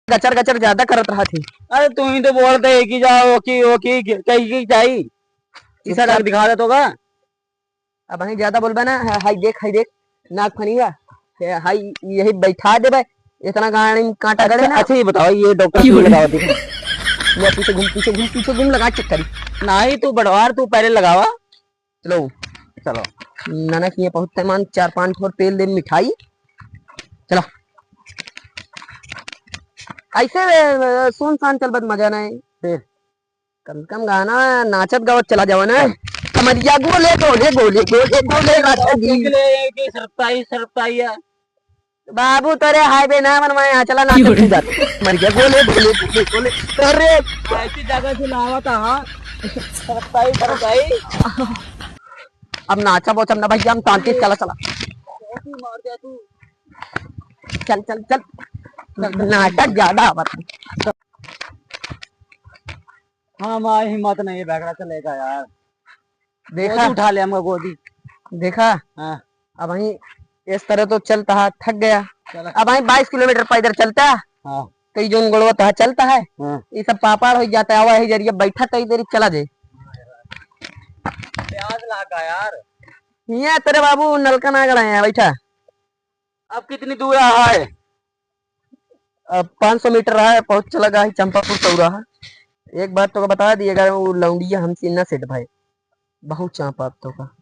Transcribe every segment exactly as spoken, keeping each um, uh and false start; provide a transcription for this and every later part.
गचर गचर ज्यादा करत रहत ही। अरे तू ही तो बोलते है कि जाओ कि वो कि कहीं की जाई। ई सड़क चुपचाप। दिखा दे तो का। अब हई ज्यादा बोलबे ना, हा-, हाई देख, हाई देख, नाक फनिया, हे, हाई यही बैठा देबे, इतना गाड़ी में कांटा गड़े अच्छा, ना। अच्छा ये बताओ, ये डॉक्टर क्यों क्यों रे? लगावत है? ले पीछे घूम, पीछे घूम, पीछे घूम, लगा चेक करी। नहीं तू बड़वार, तू पहले लगावा। चलो। चलो। नाना किहे बहुत सामान, चार पाँच ठो तेल दे मिठाई। चलो। ऐसे, अ, सुनसान चलबत मजा नहीं। फिर? कम से कम गाना नाचत गावत चला जावा ना। कमरिया गोले, गोले, गोले, गोले, गोले, राजा जी। गोले, के सरताई, सरताई है। बाबू, तोरे हाईवे ना बनवाए, यहाँ चला नाचत क्यों रे? तू जात। कमरिया गोले, गोले, गोले, गोले। अरे। ऐसी जगह से लावा था, हाँ। सरताई, सरताई। अब नाचा बोचम ना भैया, हम शांति से चला, चला। मार दिया तू। चल, चल, चल। नाटक ज्यादा आवत है। हाँ, हमारी हिम्मत नहीं है, बैगरा चलेगा यार। देखा? गोदी उठा ले हमको, गोदी। देखा? हाँ। अब वहीं इस तरह तो चलता है, थक गया। चला। अब वहीं बाईस किलोमीटर पैदल चलता है। हाँ। तो ये जोन गोड़वा तहा चलता है, हाँ। ये सब पापड़ हो जाता है, आवा है जरिए बैठा कई देरी चला जाए। प्याज लागा यार। यहाँ तेरे बाबू नलका ना गड़ा है, बैठा। अब कितनी दूर है? अब पाँच सौ मीटर है, पहुँच चला गा है चंपापुर चौराहा। एक बात तो बता दिएगा, वो लौंडिया हमसे ना सेट भाई, बहुत चाँप आप तो का।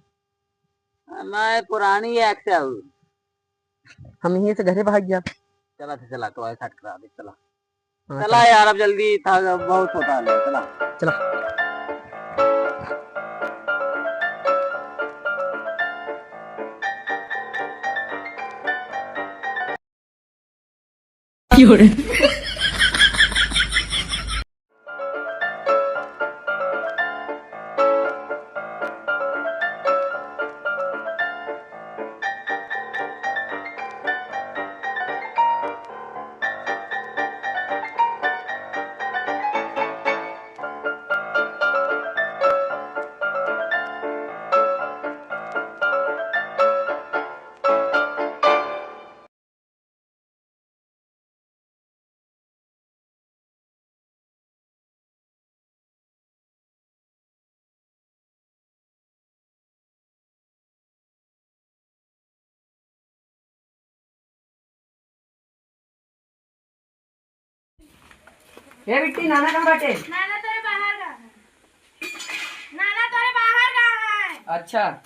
मैं पुरानी एक्सेल। हम यहीं से घरे भाग गया। चला थे, चला, तो ऐसा करा दे, चला। हाँ, चला चला। यार, अब जल्दी था, बहुत होता है, चला। चला। ए बिट्टी, नाना कहाँ बाटे? नाना तोरे बाहर गा है। नाना तोरे बाहर गा है। अच्छा,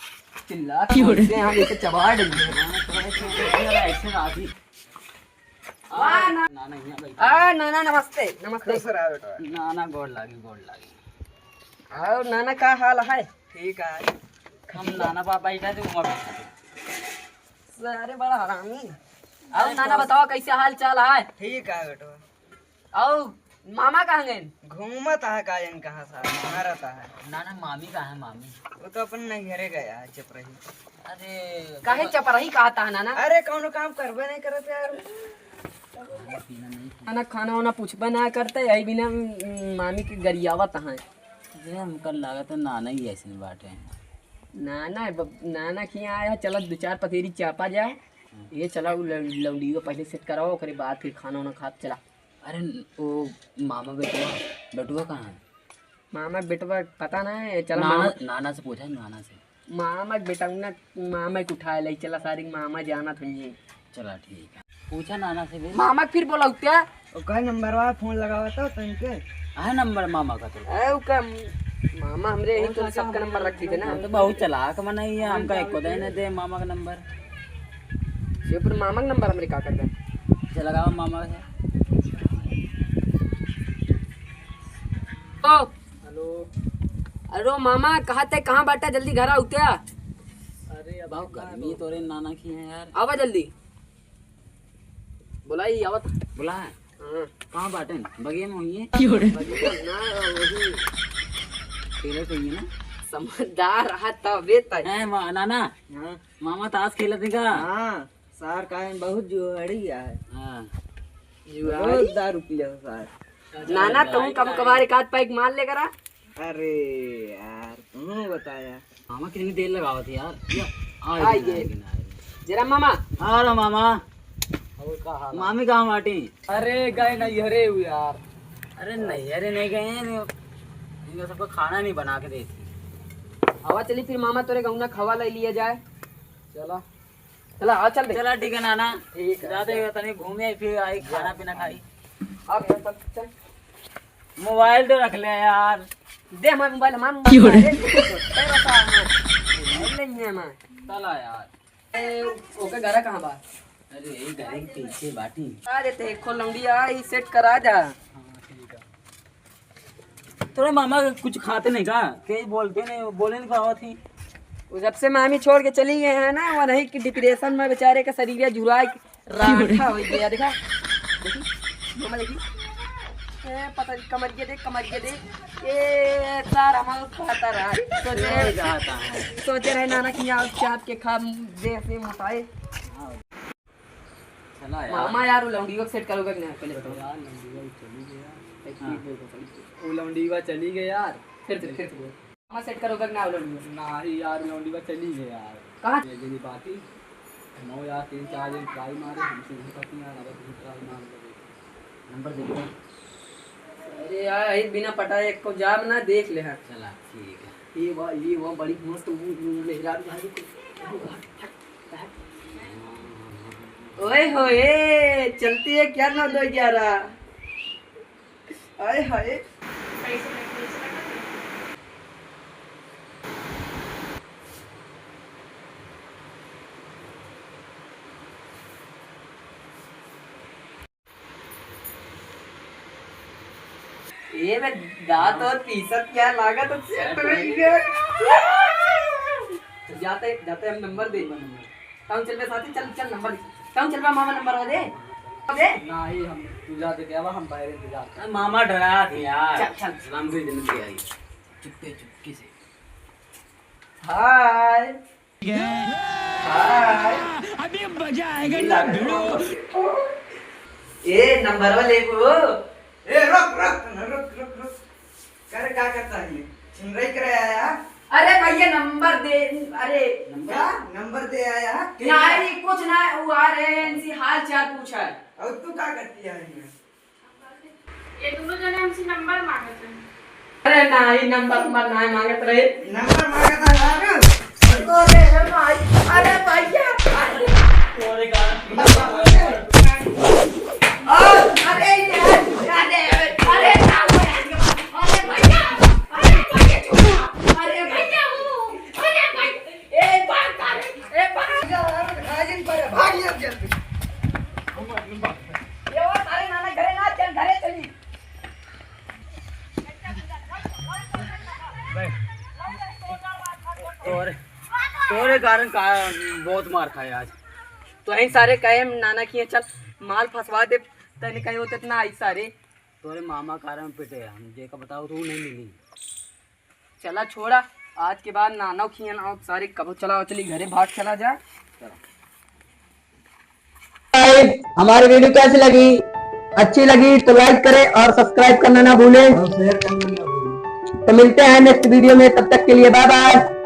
चिल्ला क्यों रे? ऐसे यहाँ लेके चबा डली है। ऐसे राजी। वाह, ना-, नाना यहाँ बैठा। आ, नाना, नमस्ते, नमस्ते। खुश रहा बेटा। नाना, गोड़ लागी, गोड़ लागी। और नाना, का हाल है? ठीक है। हम नाना बा-, बैठा थे, वहाँ बैठा थे। अरे, बड़ा हरामी। और नाना, बताओ, कैसे हाल चाल है? ठीक है बेटा। और मामा कहाँ गए? घूमत है, का जाने कहाँ से, मारत है। नाना, मामी कहाँ है, मामी? वो तो अपन नैहरे गया है, चपराही। अरे, काहे चपराही कहत है, नाना? अरे, कौनो काम करबे नहीं करत यार। खाना, खाना वाना पूछबे ना करते, यही बिना, उम, मामी के गरियावत है। अरे, हमका लागत है, नाना ही ऐसे बाटे। नाना, ब-, नाना के यहाँ आया, चलत दो चार पथेरी चापा जाए। ये चला, उ लौ-, लौंडियो पहले सेट कराओ, ओकरे बाद फिर खाना वाना खात चला। अरे, वो मामा बेटवा, बेटवा कहाँ है? मामा बेटवा पता ना है, चला नाना, मामा। नाना से पूछा, नाना से। मामा बेटा ना, मामा के उठाए ले, चला सारी मामा जाना था ये। चला ठीक है, पूछा नाना से भी। मामा के फिर बोला उठ्या। ओकर नंबरवा फोन लगावा तो तनके। है नंबर मामा का तो? ए, ओका मामा हमरे यही तो सबका नंबर रखी थे ना। हम तो बहुत चालाक मनई है, हमका एको दे न दे मामा का नंबर। शिवपुर मामा का नंबर हमरे का करबे? चल लगावा मामा से। ओ। हेलो। अरे मामा, कहाँ ते, कहाँ बाटा? जल्दी घर आओ क्या? अरे अब बहुत गर्मी तोरे नाना की है यार। आवा जल्दी। बोलाई, आवत। बोला है? हाँ। कहाँ बाटेन? बगिया में होइए? क्यों रे? बगिया ना, वही। खेलत होइए ना? समझदार रहा तबे तक। हैं, मा-, नाना? हाँ। मामा ताश खेलत है का? हाँ, सार का है, बहुत जुआड़ी है। हाँ। जुआड़ी? रोज दारू पिया सार। नाना, तुम कब कभार एक आध पैग मार लेकर आ? अरे यार, तुमने बताया। मामा कितनी देर लगावत है यार। या, आ आ गए, ये। आ गए, आ गए। जरा मामा। आ रहा मामा। और का हाल है? मामी कहाँ बाटी? अरे गए नैहरे हुए यार। अरे नैहरे नहीं गए हैं, इनका सबको खाना नहीं बना के देती। आवा चली फिर मामा तोरे गौना खवा ले लिया जाए। चला। चला, आ चल बे। चला ठीक है नाना। ठीक है। जाते हुए तनी घूमे फिर आई खाना पीना खाई। अब चल, चल। मोबाइल तो रख ले यार। दे हमार मोबाइल, हमार मोबाइल क्यों रे? दे। मोबाइल नहीं है हमार। चला यार। ए, ओके घरा कहाँ बा? अरे यही घरे के पीछे बाटी। आ देते एक खो लौंडिया, ई सेट करा जा। हाँ, ठीक है। तोरे मामा कुछ खाते नहीं का? कहीं बोलते नहीं, बोले नहीं पावत ही। वो जब से मामी छोड़ के चली गए हैं ना, वो नहीं कि डिप्रेशन में बेचारे का शरीर झुरा के राखा हो गया। देखा, देखी, मामा देखी। ए, पता नहीं, कमरिया देख, कमरिया देख। ए, सार, हम खाता रहा। सोचे, सोचे रहे नाना कि यहाँ चाप के खा, देह से मोटाए। चला यार। मामा यार, वो लौंडिया को सेट करोगा कि नहीं? पहले बताओ। यार, लौंडिया चली गई यार। हाँ। वो लौंडिया चली गई यार। फिर से, फिर से बोल। मामा सेट करोगा कि ना वो लौंडिया? नहीं यार, लौंडिया चली गई यार। कहाँ? ये जनी बाकी। हम यार तीन चार दिन ट्राई मारे, हमसे नहीं पति यार, अब तुम ट्राई मार लो। नंबर दे दो। अरे यार, यही बिना पटाए एक को जाम ना देख ले, हाँ। चला, ठीक है। ये वाह, ये वाह, बड़ी मस्त वो, वो मेहरारू भाई को। ओए होए, चलती है क्या नौ दो ग्यारह? आए हाय। ए बे, दांत और पीसत क्या लागत है, सेट में ही है। जाते, जाते हम नंबर दे। टाउन चल बे साथी, चल, चल नंबर दे। टाउन चल बे मामा नंबर दे। दे। नहीं, हम तू जाते क्या हुआ, हम बाहर इंतजार कर। मामा डरा थे यार। चल, चल। सलाम से जल्दी आई। चुप्पे चुपके से। हाय। हाय। अभी मजा आएगा ना भिड़ो। ए, नंबरवा लेबू? ए, रुक, रुक, रुक, रुक, रुक। करे, का करता है ये? छिनराई करे आया? अरे भैया, नंबर दे, अरे। नंबर? का? नंबर दे आया? नहीं, कुछ ना, वो आ रहे हैं, इनसे हाल चाल पूछा है। और तू का करती है इनमें? ये दोनों जने हमसे नंबर मांगत हैं। अरे नाही, नंबर उंबर नाही मांगत रहे। नंबर मांगत है यार। अरे, अरे भाई, अरे भैया, अरे। अरे यार, अरे, अरे, अरे, अरे भैया, अरे भैया, अरे भैया, अरे भाई, ए, भाग, भाग, ए, भाग। भाग, भाग, भाग, जल्दी। ये वो सारे नाना घरे ना, चल, घरे चली। तोरे, तोरे कारण का बहुत मार खाए आज। तो यही सारे कहे हम नाना किए, "चल, माल फंसवा दे," तने कहे होते इतना आई सारे। तोरे मामा कारण पिटे हम, जेका बताओ तो नहीं मिली। चला छोड़ा, आज के बाद नाना खियन आओ सारे कबो। चला चली घरे, भाग चला जा। चला। Guys, हमारी वीडियो कैसी लगी? अच्छी लगी तो लाइक करें और सब्सक्राइब करना ना भूलें। और शेयर करना ना भूलें। तो मिलते हैं नेक्स्ट वीडियो में, तब तक के लिए बाय बाय।